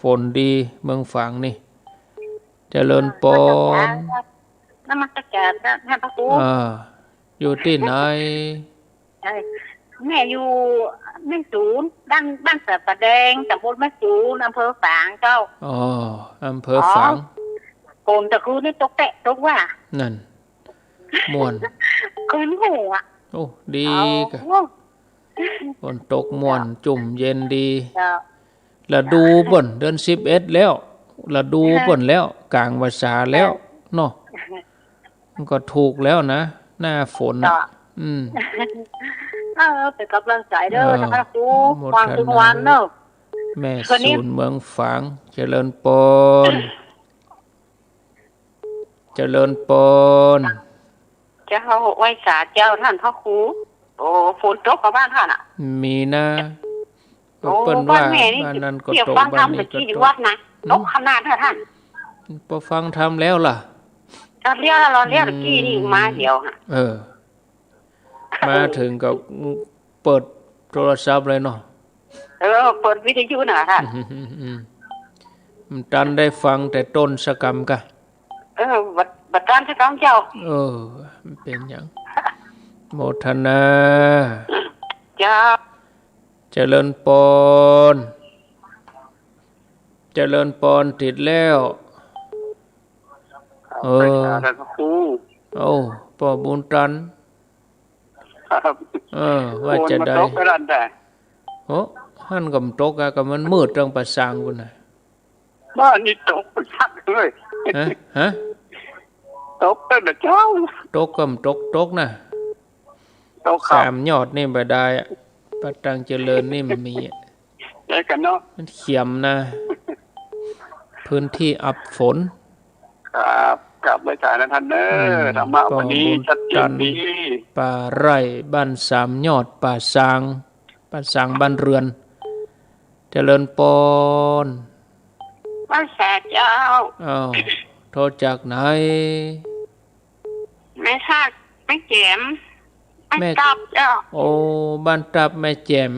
ฝนดี เมืองฝางนี่ เจริญปอน นมัสการ นมัสการท่านพระครู อ่า อยู่ตี้ไหน เอ่อ แม่อยู่แม่สูน บ้าน บ้านเสาป่าแดง ตำบลแม่สูน อำเภอฝางเจ้า อ๋อ อำเภอฝาง อ๋อ ฝนตะคืนนี่ตกแต๊ะตกว่า นั่น ม่วน คืนหูอะ โอ้ ดีกะ อ๋อ ฝนตกม่วน เจ้า จุ่มเย็นดี เจ้า ฤดูเปิ้น เดือนสิบเอ็ดแล้ว ฤดูเปิ้นแล้ว กลางพรรษาแล้ว เออ เนาะ มันก็ถูกแล้วนะ หน้าฝนน่ะ เจ้า อืม เออ เป๋นก๋ำลังใจ๋เน่อ เออ ท่านพระครู โมทนา ฟังตึงวันเน่อ แม่สูนเมืองฝาง เจริญปอน เจริญปอน เจ้า ไหว้สาเจ้าท่านพระครู โอ้ ฝนตกก่อบ้านท่านอะ มีนะ โอ้ เปิ้นว่า บ้านแม่นี่ บ้านนั้นก็ตก เดี๋ยวฟังธรรม บ้านนี้ก็ตก ตะกี้นี่วัดนะ หืม ตกขนาดนั้นท่าน ปอฟังธรรมแล้วล่ะ ตอนเลี้ยว ตอนเลี้ยว อืม ตะกี้นี่มาเดี๋ยวฮะ เออ มาเถิงก็เปิดโทรศัพท์เลยเนาะ เออ เปิดวิทยุน่ะท่าน อืม อืม อืม บ่ตันได้ฟังแต่ต้นสักกำกะ เออ บ่ บ่ตันสักกำเจ้า เออ บ่เป๋นหยัง โมทนา เจ้า เจริญปอน เจริญปอนติดแล้ว เออ ไหว้สาท่านพระครู โอ้ ป้อบุญตัน ครับ เออ ว่าจะได้ ฝนบ่ตกกะนั่นแต๊ โอ้ หั้นก็บ่ตกอะ ก็มันมืดตังป่าซางปุ้นน่ะ บ้านนี้ตกไปพักเลย ฮะ ฮะ ตกตั้งแต่เจ๊า ตกก็บ่ตก ตกน่ะ ตกครับ สามยอดนี่บ่ได้อะ ป่าตังเจริญนี่บ่มีอะ ได้กันเนาะ มันเขียมนะ พื้นที่อับฝน ครับ กราบไหว้สานะท่านเน่อ อืม ธรรมะวันนี้ ป้อบุญตัน ชัดเจนดี ป่าไร่บ้านสามยอด ป่าซาง ป่าซางบ้านเรือน เจริญปอน ไหว้สาเจ้า อ้าว โทรจากไหน แม่ทาด แม่แจ่ม แม่ แม่ตับเจ้า โอ้ บ้านตับแม่แจ่ม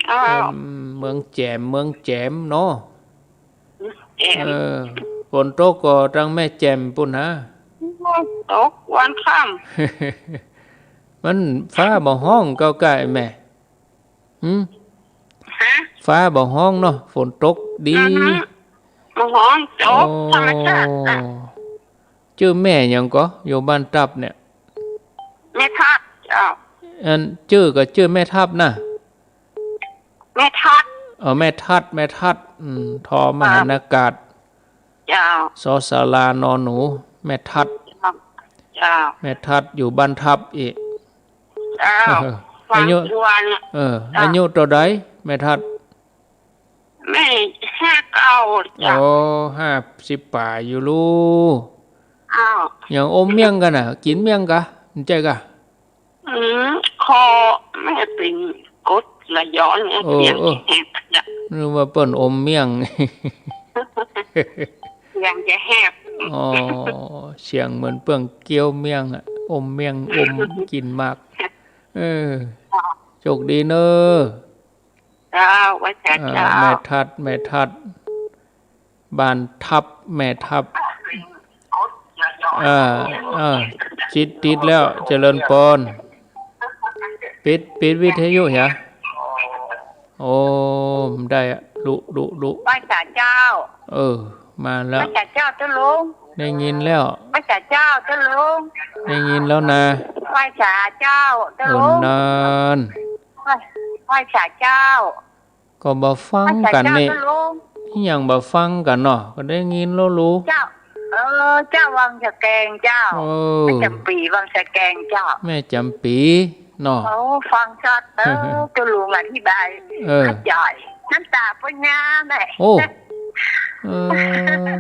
เจ้า อืม เมืองแจ่ม เมืองแจ่มเนาะ แจ่ม เออ ฝนตกก่อตังแม่แจ่มปุ้นนะ ตกวันค่ำ มันฟ้าบ่ฮ้องเก้าก้าแม่ หึ ฮะ ฟ้าบ่ฮ้องเนาะ ฝนตกดี อือฮึ บ่ฮ้อง ตก โอ้ ธรรมชาติอะ จื้อแม่หยังก่อ อยู่บ้านทับเนี่ย แม่ทับ เจ้า อันจื้อก็จื้อแม่ทับนะ แม่ทับ อ๋อ แม่ทัด แม่ทัด อืม ทอมหานากาศ เจ้า สอสารา นอหนู แม่ทัด เจ้า แม่ทัดอยู่บ้านทับอีก เจ้า เออ ฟัง อายุ ควร เออ เจ้า อายุเต้าใด แม่ทัด แม่ห้าเก้า เจ้า โอ้ ห้าสิบป๋ายอยู่ลูก อ้าว ยังอมเมี่ยงกั๋นน่ะ กิ๋นเมี่ยงกะ ใจ้กะ อืม คอแม่เป๋นกรดไหลย้อนไง เออ เสียง เออ แหบอะ นึกว่าเปิ้นอมเมี่ยง เสียงจะแหบ อ๋อ เสียงเหมือนเปิ้นเคี้ยวเมี่ยงอะ อมเมี่ยง อมกิ๋นหมาก เออ เจ้า โชคดีเน่อ เจ้า ไหว้สา อ่า เจ้า แม่ทัด แม่ทัด บ้านทับ แม่ทับ อ่า อ่า จิตติดแล้ว เจริญปอน ปิด ปิดวิทยุเหีย โอ้ ได้อะ ลุ ลุ ลุ ไหว้สาเจ้า เออ มาแล้ว ไหว้สาเจ้าเจ้าลุง ได้ยินแล้ว ไหว้สาเจ้าเจ้าลุง ได้ยินแล้วนะ ไหว้สาเจ้าเจ้าลุง เออ นั่น ไหว้ ไหว้สาเจ้า ก็บ่ฟังกั๋นนี่ ไหว้สาเจ้าเจ้าลุง อิหยังบ่ฟังกั๋นเนาะ ก็ได้ยินแล้วลูก เจ้า เออ เจ้าวังสะแกงเจ้า เออ แม่จ๋ำปี๋วังสะแกงเจ้า แม่จ๋ำปี๋เนาะ โอ้ ฟังชัด เออ เจ้าลุงอธิบาย เออ เข้าใจ๋ น้ำต๋าเปิ้นงามแหละ โอ้ เออ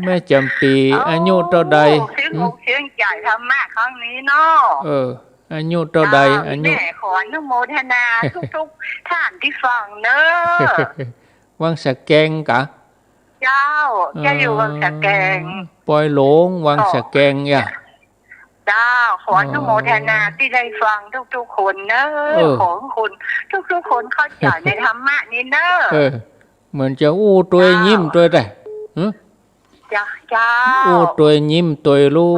แม่จ๋ำปี๋ โอ้ อายุเต้าใด เซิ่ง หึ อกเซิ่งใจ๋ธรรมะครั้งนี้เนาะ เออ อายุเต้าใด เจ้า อายุ แม่ขออนุโมทนาทุกๆ ท่านตี้ฟังเน่อ วังสะแกงกะ เจ้า เจ้าอยู่วังสะแกง เออ ปอยหลง วังสะแกง เจ้า เจ้า ขออนุโมทนา เออ ตี้ได้ฟังทุกๆ คนเน่อ เออ ขอให้คนทุกๆ คนเข้าใจ๋ในธรรมะนี้เน่อ เออ เหมือนจะอู้ตวย เจ้า ยิ้มตวยแต่ หึ เจ้า เจ้า อู้ตวยยิ้มตวยลู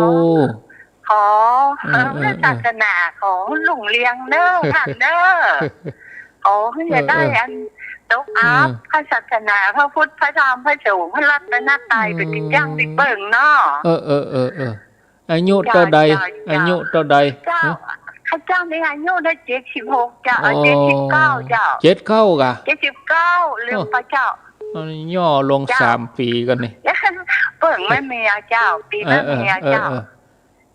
ก ขอ ขอ เออ เออ เออ ศาสนาของรุ่งเรืองเน่อ ท่านเน่อ ขอให้ได้ เออ เออ อันตกอัพ เออ พระศาสนา พระพุทธ พระธรรม พระสงฆ์ พระรัตนตรัย อืม เป๋นตี้จ้างตี้เปิ้งเนาะ เออ เออ เออ เออ อายุเต้าใด เจ้า เจ้า อายุเต้าใด เจ้า ฮะ ข้าเจ้านี่อายุได้เจ็ดสิบหกเจ้า อ๋อ เจ็ดสิบเก้าเจ้า เจ็ดเก้ากะ เจ็ดสิบเก้า ลืมไปเจ้า อ๋อ อันนี้ย่อลง เจ้า สามปี๋กั๋นนี่ เปิ้งแม่เมียเจ้า ปี๋แม่เมียเจ้า เออ เออ เออ เออ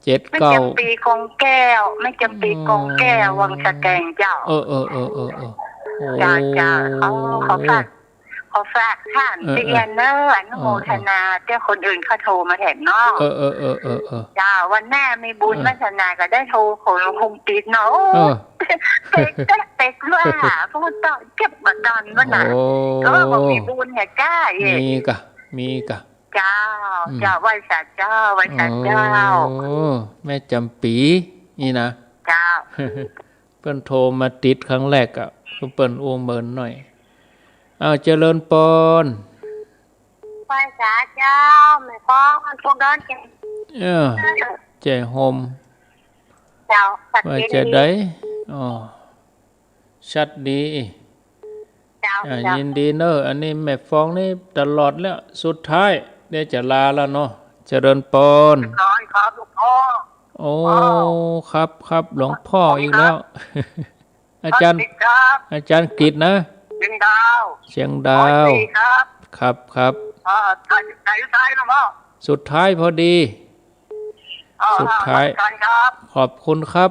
เจ็ดเก้า แม่จ๋ำปี๋กองแก้ว แม่จ๋ำปี๋กองแก้ว อ๋อ วังสะแกงเจ้า เออ เออ เออ เออ เออ โอ้ เจ้า เจ้า ขอ ขอฝาก ขอฝากท่าน เออ เออ ตี้เอี้ยเน่อ อนุโมทนา เออ เออ เจ้า คนอื่นเขาโทรมาแถมเนาะ เออ เออ เออ เออ เออ เจ้า วันหน้ามีบุญ เออ วาสนาก็ได้โทร คง คงติดเนาะ เออ เป๊ก เป๊ก เป๊กว่า พูดต่อเก็บมาตอนวันน่ะ โอ้ ก็ว่าบ่มีบุญเนี่ยจ้า เอ๊ะ มีกะ มีกะ เจ้า อืม เจ้า ไหว้สาเจ้า ไหว้สาเจ้า โอ้ แม่จ๋ำปี๋นี่นะ เจ้า เปิ้นโทรมาติดครั้งแรกอะ เปิ้นอู้เมินหน่อย อ้าว เจริญปอน ไหว้สาเจ้า แม่ปอง พวกดอนแก่น เออ แจ้โฮม เจ้า สัก ว่า ที จะได้ อ๋อ ชัดดี เจ้า อ่า เจ้า ยินดีเน่อ อันนี้แม่ฟองนี่ตลอดแล้ว สุดท้าย เดี๋ยวจะลาแล้วเนาะ เจริญปอน ขอ ขอหลวงพ่อ โอ้ ครับ ครับ หลวงพ่ออีกแล้ว อาจ๋ารย์ สวัสดีครับ อาจ๋ารย์กฤษนะ เชียงดาว เชียงดาว สวัสดีครับ ครับ ครับ อ่า ถ่าย ถ่ายสุดท้ายนะพ่อ สุดท้ายพอดี อ่า สุดท้าย นมัสการครับ ขอบคุณครับ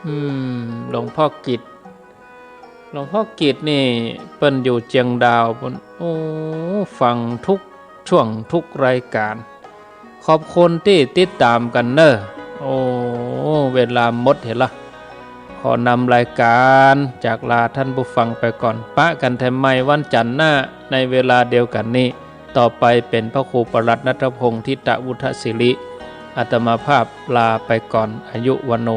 อืม หลวงพ่อกฤษ หลวงพ่อกฤษนี่เปิ้นอยู่เชียงดาวปู๊น โอ้ ฟังทุกช่วงทุกรายการ ขอบคุณตี้ติดต๋ามกั๋นเน่อ โอ้ เวลาหมดเหียละ ขอนำรายการจากลาท่านผู้ฟังไปก่อน ปะกั๋นแถมใหม่วันจั๋นทร์หน้าในเวลาเดียวกั๋นนี้ ต่อไปเป๋นพระครูประหลัดณัฐพงษ์ ทิตวุฒศิริ อาตมาภาพลาไปก่อน อายุวัณโณ